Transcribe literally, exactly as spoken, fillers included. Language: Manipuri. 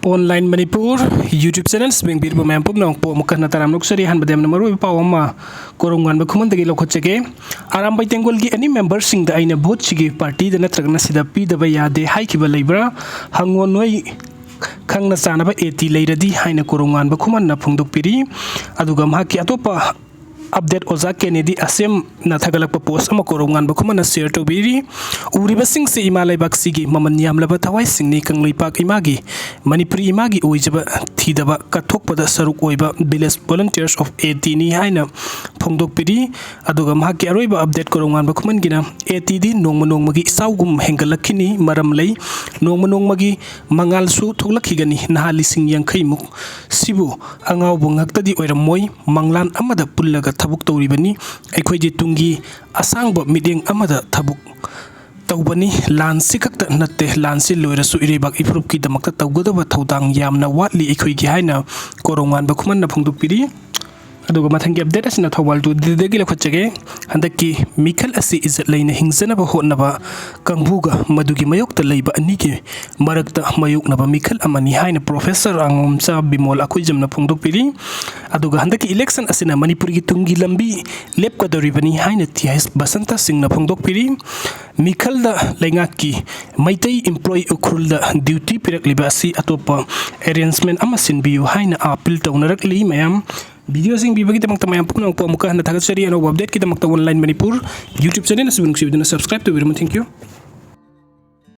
Online Manipur YouTube channel ꯁꯤꯕꯦꯡꯕꯤꯔꯕ ꯃꯌꯥꯝ ꯄꯨꯝꯅꯃꯛꯄꯨ ꯑꯃꯨꯛꯀ ꯍꯟꯅ ꯇꯔꯥꯝꯅ ꯑꯣꯛꯆꯔꯤ꯫ ꯑꯍꯥꯟꯕꯗ ꯌꯥꯝꯅ ꯃꯔꯨꯑꯣꯏꯕ ꯄꯥꯎ ꯑꯃ ꯀꯣꯔꯣꯝ ꯉꯥꯟꯕ ꯈꯨꯃꯟꯗꯒꯤ ꯂꯧꯈꯠꯆꯒꯦ꯫ ꯑꯔꯥꯝꯕꯥꯏ ꯇꯦꯡꯒꯣꯜꯒꯤ ꯑꯦꯅꯤ ꯃꯦꯝꯕꯔꯁꯤꯡꯗ ꯑꯩꯅ ꯚꯣꯠꯁꯤꯒꯤ ꯄꯥꯔꯇꯤꯗ ꯅꯠꯇ꯭ꯔꯒꯅ ꯁꯤꯗ ꯄꯤꯗꯕ ꯌꯥꯗꯦ ꯍꯥꯏꯈꯤꯕ ꯂꯩꯕ꯭ꯔꯥ? ꯍꯪꯉꯣ, ꯅꯣꯏ ꯈꯪꯅ ꯆꯥꯅꯕ ꯑꯦ ꯇꯤ ꯂꯩꯔꯗꯤ ꯍꯥꯏꯅ ꯀꯣꯔꯣꯝ ꯉꯥꯟꯕ ꯈꯨꯃꯟꯅ ꯐꯣꯡꯗꯣꯛꯄꯤꯔꯤ꯫ ꯑꯗꯨꯒ ꯃꯍꯥꯛꯀꯤ ꯑꯇꯣꯞꯄ ꯑꯞꯗꯦꯠ ꯑꯣꯖꯥ ꯀꯦꯅꯦꯗꯤ ꯑꯁꯦꯝꯅ ꯊꯥꯒꯠꯂꯛꯄ ꯄꯣꯁ ꯑꯃ ꯀꯣꯔꯣꯝ ꯉꯥꯟꯕ ꯈꯨꯃꯟꯅ ꯁꯤꯌꯔ ꯇꯧꯕꯤꯔꯤ꯫ ꯎꯔꯤꯕꯁꯤꯡꯁꯤ ꯏꯃꯥ ꯂꯩꯕꯥꯛꯁꯤꯒꯤ ꯃꯃꯜ ꯌꯥꯝꯂꯕ ꯊꯋꯥꯏꯁꯤꯡꯅꯤ꯫ ꯀꯪꯂꯩꯄꯥꯛ ꯏꯃꯥꯒꯤ, ꯃꯅꯤꯄꯨꯔꯤ ꯏꯃꯥꯒꯤ ꯑꯣꯏꯖꯕ ꯊꯤꯗꯕ ꯀꯠꯊꯣꯛꯄꯗ ꯁꯔꯨꯛ ꯑꯣꯏꯕ Village Volunteers of A T ꯅꯤ ꯍꯥꯏꯅ ꯐꯣꯡꯗꯣꯛꯄꯤꯔꯤ꯫ ꯑꯗꯨꯒ ꯃꯍꯥꯛꯀꯤ ꯑꯔꯣꯏꯕ ꯑꯞꯗꯦꯠ ꯀꯣꯔꯣꯝ ꯉꯥꯟꯕ ꯈꯨꯃꯟꯒꯤꯅ, ꯑꯦ ꯇꯤꯗꯤ ꯅꯣꯡꯃ ꯅꯣꯡꯃꯒꯤ ꯏꯆꯥꯎꯒꯨꯝ ꯍꯦꯟꯒꯠꯂꯛꯈꯤꯅꯤ꯫ ꯃꯔꯝ ꯂꯩ, ꯅꯣꯡꯃ ꯅꯣꯡꯃꯒꯤ ꯃꯉꯥꯜꯁꯨ ꯊꯣꯛꯂꯛꯈꯤꯒꯅꯤ꯫ ꯅꯍꯥ ꯂꯤꯁꯤꯡ ꯌꯥꯡꯈꯩꯃꯨꯛ ꯁꯤꯕꯨ ꯑꯉꯥꯎꯕ ꯉꯥꯛꯇꯗꯤ ꯑꯣꯏꯔꯝꯃꯣꯏ꯫ ꯃꯪꯂꯥꯟ ꯑꯃꯗ ꯄꯨꯜꯂꯒ ꯊꯕꯛ ꯇꯧꯔꯤꯕꯅꯤ꯫ ꯑꯩꯈꯣꯏꯗꯤ ꯇꯨꯡꯒꯤ ꯑꯁꯥꯡꯕ ꯃꯤꯠꯌꯦꯡ ꯑꯃꯗ ꯊꯕꯛ ꯇꯧꯕꯅꯤ꯫ ꯂꯥꯟꯁꯤ ꯈꯛꯇ ꯅꯠꯇꯦ, ꯂꯥꯟꯁꯤ ꯂꯣꯏꯔꯁꯨ ꯏꯔꯩꯕꯥꯛ ꯏꯐꯨꯔꯨꯞꯀꯤꯗꯃꯛꯇ ꯇꯧꯒꯗꯕ ꯊꯧꯗꯥꯡ ꯌꯥꯝꯅ ꯋꯥꯠꯂꯤ ꯑꯩꯈꯣꯏꯒꯤ ꯍꯥꯏꯅ ꯀꯣꯔꯣꯝ ꯉꯥꯟꯕ ꯈꯨꯃꯟꯅ ꯐꯣꯡꯗꯣꯛꯄꯤꯔꯤ꯫ ꯑꯗꯨꯒ ꯃꯊꯪꯒꯤ ꯑꯞꯗꯦꯠ ꯑꯁꯤꯅ ꯊꯧꯕꯥꯜ ꯇꯨꯗꯦꯗꯒꯤ ꯂꯧꯈꯠꯆꯒꯦ꯫ ꯍꯟꯗꯛꯀꯤ ꯃꯤꯈꯜ ꯑꯁꯤ ꯏꯖꯠ ꯂꯩꯅ ꯍꯤꯡꯖꯅꯕ ꯍꯣꯠꯅꯕ ꯀꯥꯡꯕꯨꯒ ꯃꯗꯨꯒꯤ ꯃꯥꯌꯣꯛꯇ ꯂꯩꯕ ꯑꯅꯤꯒꯤ ꯃꯔꯛꯇ ꯃꯥꯌꯣꯛꯅꯕ ꯃꯤꯈꯜ ꯑꯃꯅꯤ ꯍꯥꯏꯅ ꯄ꯭ꯔꯣꯐꯦꯁꯔ ꯑꯉꯣꯝꯆꯥ ꯕꯤꯃꯣꯜ ꯑꯩꯈꯣꯏꯖꯝꯅ ꯐꯣꯡꯗꯣꯛꯄꯤꯔꯤ꯫ ꯑꯗꯨꯒ ꯍꯟꯗꯛꯀꯤ ꯏꯂꯦꯛꯁꯟ ꯑꯁꯤꯅ ꯃꯅꯤꯄꯨꯔꯒꯤ ꯇꯨꯡꯒꯤ ꯂꯝꯕꯤ ꯂꯦꯞꯀꯗꯧꯔꯤꯕꯅꯤ ꯍꯥꯏꯅ ꯇꯤ ꯑꯩꯆ ꯕꯁꯟꯇ ꯁꯤꯡꯅ ꯐꯣꯡꯗꯣꯛꯄꯤꯔꯤ꯫ ꯃꯤꯈꯜꯗ ꯂꯩꯉꯥꯛꯀꯤ ꯃꯩꯇꯩ employee ꯎꯈ꯭ꯔꯨꯜꯗ ꯗ꯭ꯌꯨꯇꯤ ꯄꯤꯔꯛꯂꯤꯕ ꯑꯁꯤ ꯑꯇꯣꯞꯄ ꯑꯦꯔꯦꯟꯖꯃꯦꯟ ꯑꯃ ꯁꯤꯟꯕꯤꯌꯨ ꯍꯥꯏꯅ ꯑꯥꯄꯤꯜ ꯇꯧꯅꯔꯛꯂꯤ꯫ ꯃꯌꯥꯝ ꯚꯤꯗꯤꯑꯣꯁꯤꯡ ꯄꯤꯕꯒꯤꯗꯃꯛꯇ ꯃꯌꯥꯝ ꯄꯨꯝꯅꯃꯛꯄꯨ ꯑꯃꯨꯛꯀ ꯍꯟꯅ ꯊꯥꯒꯠꯆꯔꯤ꯫ ꯑꯅꯧꯕ ꯑꯞꯗꯦꯠꯀꯤꯗꯃꯛꯇ Online Manipur YouTube channel ꯑꯁꯤꯕꯨ ꯅꯨꯡꯁꯤꯕꯤꯗꯨꯅ subscribe ꯇꯧꯕꯤꯔꯝꯃꯨ꯫ Thank you꯫